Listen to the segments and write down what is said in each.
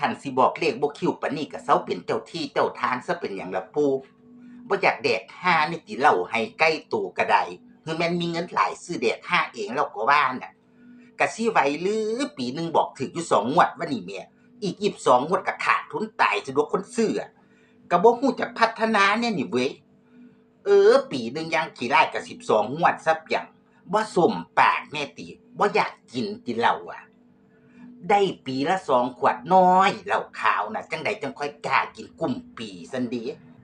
ຄັນຊິບອກເລກບໍ່ຄິວປານນີ້ກໍເຊົາເປັນເຈົ້າທີ່ເຈົ້າທາງຊະ ເປັນຫຍັງລະປູ່? ບໍ່ຢາກແດກຮ່ານີ້ຕິ ເຫຼົ້າໄຮໄກໂຕກໍໄດ້. ຄືແມ່ນມີເງິນຫຼາຍຊື້ແດກຮ່າເອງແລ້ວກໍວ່ານະ. ກະຊິໄຫວຫຼື ປີໜຶ່ງບອກຖືກຢູ່ສອງງວດວະນີ້ແໝ່, ອີກຊາວສອງງວດກະຂາດທຶນຕາຍສະດວກຄົນຊື້ອະ. ກະບໍ່ຮູ້ຈັກພັດທະນາແນ່ນີ້ເວີຍ. ເອີ ປີໜຶ່ງຢ່າງຂີ້ຮ້າຍກະສິບສອງງວດຊະປຽງ. ບໍ່ສົມປາກແນ່ຕິ, ບໍ່ຢາກກິນຕິເຫຼົ້າອະ. ໄດ້ປີລະສອງຂວດນ້ອຍ ເຫຼົ້າຂາວນະ, ຈັ່ງໃດຈັ່ງຄ່ອຍກ້າກິນກຸ້ມປີຊັ້ນເດ.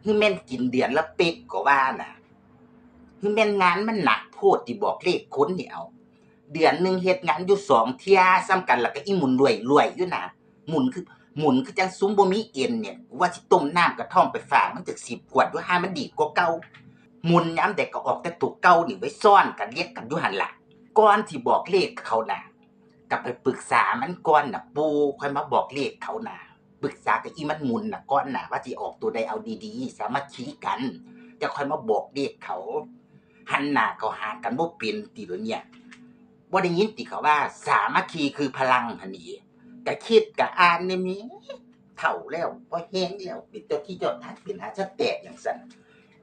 ຄືແມ່ນກິນເດືອນລະເປັກກໍວ່ານະ. ຄືແມ່ນງານມັນໜັກໂພດຕິບອກເລກຄົນນີ້ເອົາ. ເດືອນໜຶ່ງເຮັດງານຢູ່ສອງເທື່ອສ່ຳກັນ ແລ້ວກໍອີ່ໝຸນລວຍໆຢູ່ນະ. ໝຸນຄື ໝຸນຄືຈັ່ງຊຸມບໍ່ມີເອັນນີ້. ກູວ່າຊິຕົ້ມນ້ຳກະທ້ອມໄປຝາກມັນຈັກສິບຂວດ ຢູ່ຫາມັນດີກວ່າເກົ່າ. ໝຸນຍາມໃດກໍອອກແຕ່ໂຕເກົ່ານີ້ໄວ້ ຊ້ອນກັນລຽນກັນຢູ່ຫັ້ນລະ. ກ່ອນຊິບອກເລກເຂົານະ ກໍໄປປຶກສາມັນກ່ອນນະປູ່, ຄ່ອຍມາບອກເລກເຂົານະ. ປຶກສາກັບອີ່ມັນໝຸນນະກ່ອນນະ ວ່າຊິອອກໂຕໃດ ເອົາດີໆ ສາມັກຄີກັນ ຈັ່ງຄ່ອຍມາບອກເລກເຂົາ. ຫັນໜ້າເຂົ້າຫາກັນບໍ່ເປັນຕິລະເນຍ. ບໍ່ໄດ້ຍິນຕິເຂົາວ່າ ສາມັກຄີຄືພະລັງຫັ້ນນີ້. ກະຄິດກະອ່ານແນ່ແມ. ເຖົ້າແລ້ວ ພໍແຮງແລ້ວ ເປັນເຈົ້າທີ່ເຈົ້າທາງ ເປັນຫາສະແຕກຈັ່ງຊັ້ນ.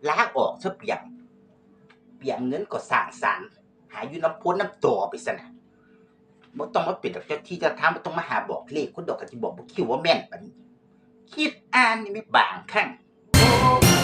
ລາອອກຊະປຽງ. ປຽງເງິນກໍສ້າງສານ ຫາຢູ່ນຳໂພນນຳຕໍໄປຊັ້ນນະ. ບໍ່ຕ້ອງມາເປັນດອກເຈົ້າທີ່ເຈົ້າທາງ, ບໍ່ຕ້ອງມາຫາບອກເລກຄົນດອກ. ຄັນຊິບອກບໍ່ຄິວວ່າແມ່ນປານນີ້. ຄິດອ່ານນີ້ແມ່ ບາງຄັ້ງ.